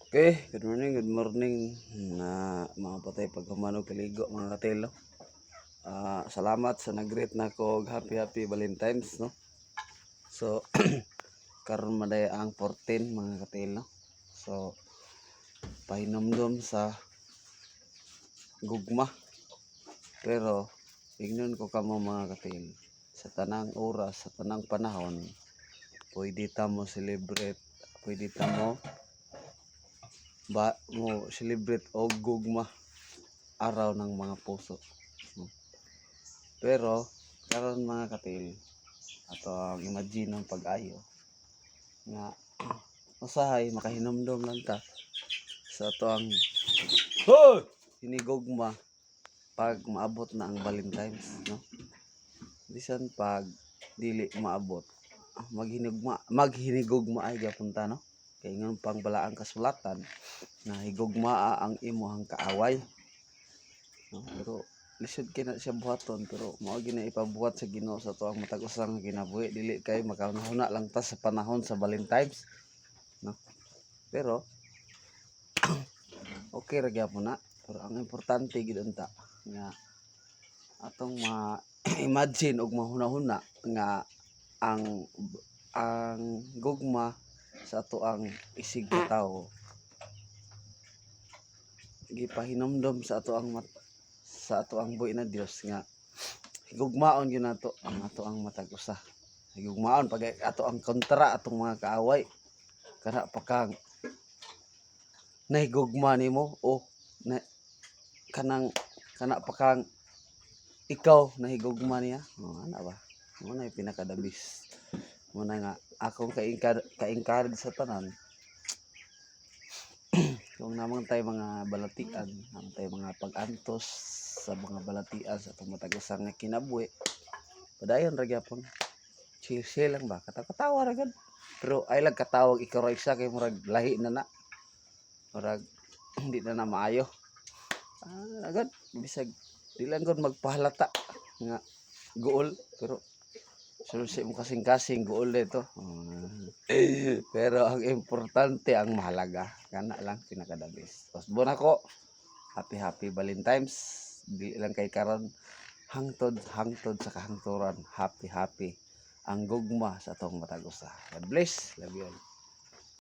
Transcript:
Okay, good morning, good morning na mga patay paghuman og kaligo, mga katelo. Salamat sa nag-greet nako og happy happy Valentine's, no. So karon man day ang 14, mga katelo. So pahinomdom sa gugma. Pero ingnon ko kamo, mga katil, sa tanang oras, sa tanang panahon, pwede ta mo celebrate, pwede ta mo ba mo celebrate og gugma, araw ng mga puso, no? Pero karon, mga katil, ato ang imagine ng pag-ayo nga usahay makahinumdom lang ta sa ato ang Hoy! hinigugma pag maabot na ang Valentine's, no? Bisan pag dili maabot, maghinugma, maghinigugma ay gyapon ta, no? Kay ingon pang balaang kasulatan na higugmaa ang imuhang kaaway, no? Pero lisod kay na siya buhaton, pero mao gyud na ipabuhat sa Ginoo sa atoang matag usa nga kinabuhi. Dili kay makahuna lang ta sa panahon sa Valentine's, no? Pero okay ra gyapon na. Pero ang importante gid unta nga atong ma imagine og mahuna-huna nga ang gugma sa ato ang isig katawo gipahinomdom sa ato ang buhi na Dios nga higugmaon gyud nato ang ato ang matag usa, higugmaon pag ato ang kontra, atong mga kaaway. Kana pa kang nahigugma nimo o na, kanang kana pa kang ikaw nahigugma niya. Oh, ana ba, mo na pinaka the best mo na nga akong ka-encourage sa tanan. Kung namang tayo mga balatian, namang tayo mga pag-antos sa mga balatian sa atong matag usa nga kinabuhi, padayon ra gyapon, chill chill lang ba, katawa ra gud. Pero ay lang katawag ikaw ra isa kay murag lahi na na, murag hindi na na maayo. Agad bisag di lang gud magpahalata nga guol, pero sulod sa imong kasing-kasing guol dito. Pero ang importante, ang mahalaga, kana lang pinaka the best. Usbon ako, happy happy Valentine's. Dili lang kay karon, hangtod hangtod sa kahangturan, happy happy ang gugma sa atong matag usa. God bless, love you all.